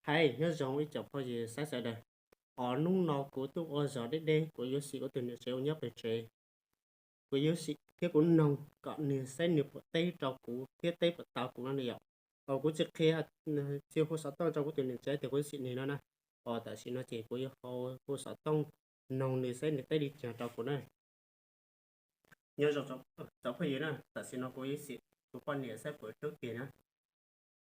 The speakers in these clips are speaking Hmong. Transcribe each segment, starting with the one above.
Hais nyob zoo ib tsoom phooj ywg saib sawv daws. Os, hnub no kuv tuaj ua zog deb deb, kuv yuav sim kuv tus niam tsev uas nyob pem tsev. Kuv yuav sim thiab kuv noog kom nws saib nws puas teb rau kuv thiab teb puas tau kuv no na yom. Os, kuv tsis qhia, tsis hu xov tooj rau kuv tus niam tsev tias kuv sim nws no na. Os, tam sim no ces kuv yuav hu xov tooj noog nws saib nws teb li cas rau kuv na. Nyob zoo tsoom phooj ywg na, tam sim no kuv yuav sim kuv poj niam saib puas hlub tiag na.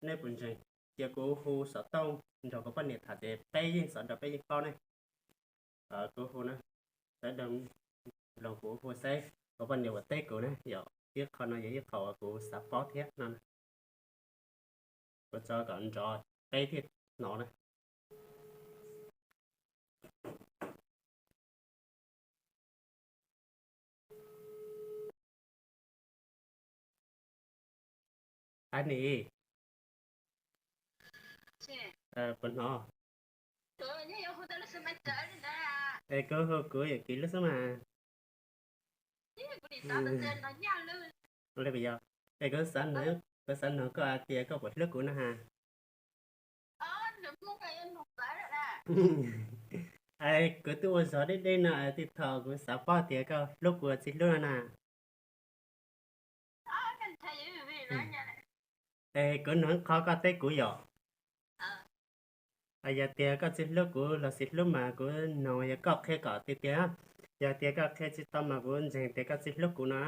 Nej puas ntseeg? Cia kuv hu xov tooj nrog kuv poj niam tham ces peb yeej xov nrog peb yeej paub ne. Kuv hu na, sawv daws mloog kuv hu saib kuv poj niam puas teb kuv na yom. Ib qho no yog ib qho uas kuv xav paub thiab no. Kuv tso kom nrov peb thiaj hnov na. Ab nis, puas hnov? Es kuv hu kuv yawm kiv lub xwb mas. Es kuv xav noog koj hais tias koj puas hlub kuv no ha. Kuv twb ua zog deb deb no, tej thaum kuv xav paub tias koj hlub kuv tsis hlub no na. Es kuv noog qhov koj teb kuv yom. Yog tias koj tsis hlub kuv los tsis hlub mas kuv noog yog koj qhia kom tiag tiag. Yog tias koj qhia tsis tau mas kuv ntseeg tias koj tsis hlub kuv no.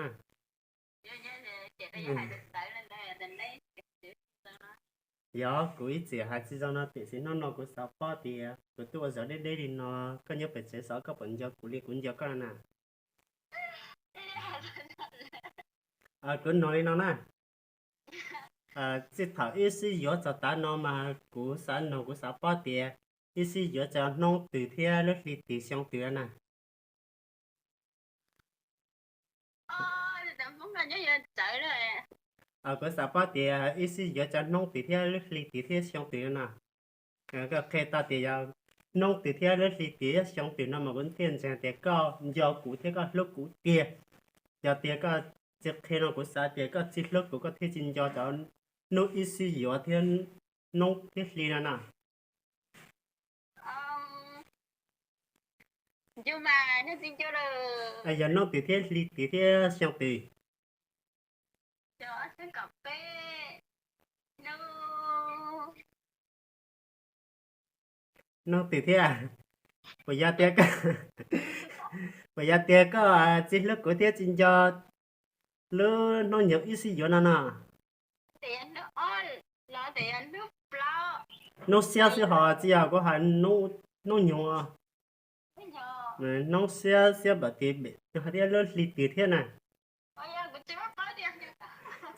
Yog kuv ib txwm hais tsis zoo no tiam sis hnub no kuv xav paub tias kuv twb ua zog deb deb li no, koj nyob pem tsev xwb koj puas nco kuv li kuv nco koj no na. Kuv noog li no na. Txij thaum wb sib yuav txog tav no mas kuv xav noog kuv xav paub tias wb sib yuav txog hnub twg thiab lub hli twg xyoo twg na. Kuv xav paub tias wb sib yuav txog hnub twg thiab lub hli twg thiab xyoo twg no na. Koj qhia tau tias yog hnub twg thiab lub hli twg thiab xyoo twg no mas kuv thiaj ntseeg tias koj nco kuv thiab koj hlub kuv tiag. Yog tias koj tsis qhia no kuv xav tias koj tsis hlub kuv koj thiaj tsis nco cov hnub wb sib yuav thiab hnub thiab hli no na. Yog hnub twg thiab hli twg thiab xyoo twg? Hnub twg thiab? Puas yog tias, puas yog tias koj tsis hlub kuv thiab tsis nco lub hnub nyoog wb sib yuav no no? Hnub xiab xwb ho tsis yog kuv hais hnub nyoog. Hnub xiab xiab npam tis hais tias lub hli twg thiab na.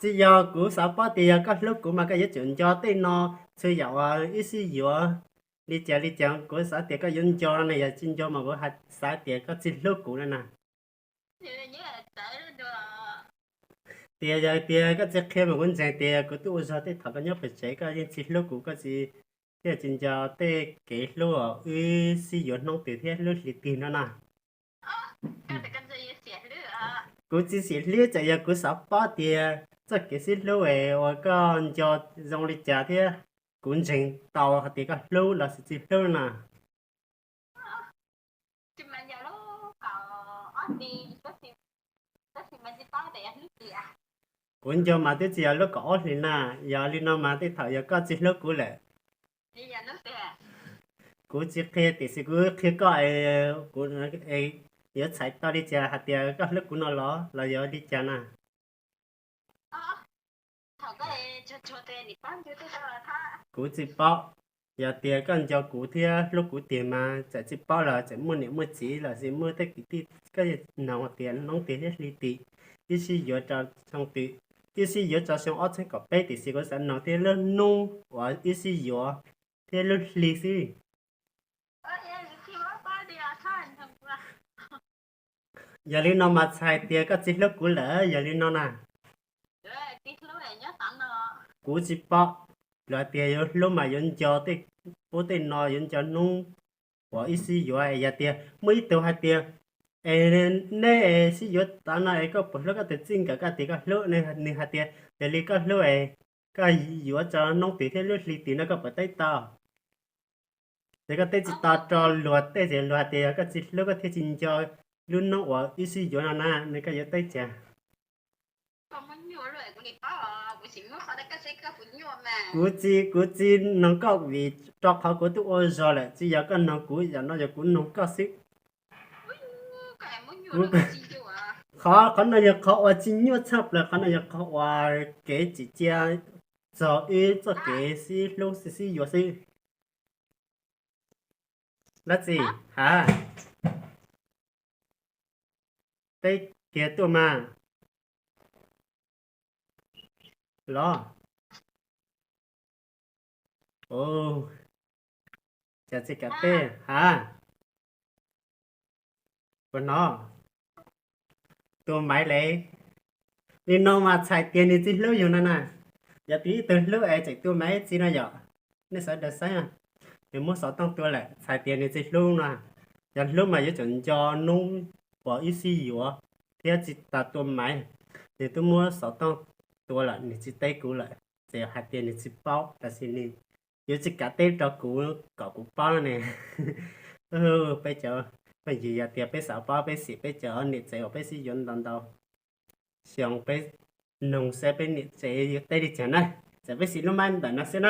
Tsis yog, kuv xav paub tias yog koj hlub kuv mas koj yuav tsum nco tej no, txhua yam uas wb sib yuav li cas li cas kuv xav tias koj yuav nco no, yog tsis nco mas kuv xav tias koj tsis hlub kuv no na. Tias yog tias koj tsis qhia mas kuv ntseeg tias kuv twb ua zog tej thaum koj nyob pem tsev koj yeej tsis hlub kuv, koj tsis, thiaj tsis nco tej kev hlub uas wb sib yuav hnub twg thiab lub hli twg no na. Kuv tsis xiam hlwb, txawm yog kuv xav paub tias txoj kev sib hlub es uas koj nco zoo li cas thiab kuv ntseeg tau hais tias koj hlub los sis tsis hlub na. Kuv nco mas twb tsis yog lub kaum ob hlis na, yog li no mas tej thaum yog koj tsis hlub kuv lawm. Kuv tsis qhia tiam sis kuv qhia koj, kuv yuav txhais tau li cas hais tias koj hlub kuv no los los yog li cas na. Kuv tsis paub, yog tias koj nco kuv thiab hlub kuv tiag mas txawm tsis paub los txawm muaj niam muaj txiv los sis muaj tej kwv tij, koj noog tias hnub twg thiab hli twg, wb sib yuav rau xyoo twg, wb sib yuav rau xyoo ob txhiab kaum peb tiam sis kuv xav noog thiab lub hnub uas wb sib yuav thiab lub hli xwb. Yog li no mas txhais tias koj tsis hlub kuv lawm, yog li no na. Kuv tsis paub, luag tias yuav hlub mas yuav nco tej ub tej no, yuav nco hnub uas wb sib yuav. Yog tias muaj ib tug hais tias, es neb sib yuav tav no es koj puas hlub koj tus txij nkawm, koj tias koj hlub, nws hais tias yog li koj hlub es koj yuav rau hnub twg thiab lub hli twg no koj puas teb tau? Ces koj teb tsis tau rau luag tej ces luag hais tias yog koj tsis hlub koj thiaj tsis nco lub noob uas wb sib yuav no na, nws koj yuav teb cas? Kuv tsis, kuv tsis noog koj vim rau qhov kuv twb ua zog lawm, tsis yog koj noog kuv, yam no yog kuv noog koj xwb. Qhov, qhov no yog qhov uas tsis nyuaj tshaj plaws, qhov no yog qhov uas kev tsim cia txog wb txoj kev sib hlub sib yuav xwb. Dab tsi? Ha, teb kiag tuaj mas. Los, cas tsis kam teb? Ha, puas hnov? Tua maiv le. Li no mas txhais tias nws tsis hlub yus no na. Yog tias ib tug hlub es tseem tua maiv txiv no yom, nej sawv daws saib, nws muab xov tooj tua lawm txhais tias nws tsis hlub no. Yog hlub mas yuav tsum nco hnub uas wb sib yuav thiab tsis tas tua maiv. Nws twb muab xov tooj tua lawm, nws tsis teb kuv lawm, ces hais tias nws tsis paub, tab sis nws yuav tsis kam teb rau kuv kom kuv paub ne. Peb cov phooj ywg, yog tias peb xav paub peb sim peb cov niam tsev uas peb sib yuav ntau ntau xyoo, peb noog saib peb niam tsev yuav teb li cas na. Txawm peb sim lub maiv ntawm no xwb na.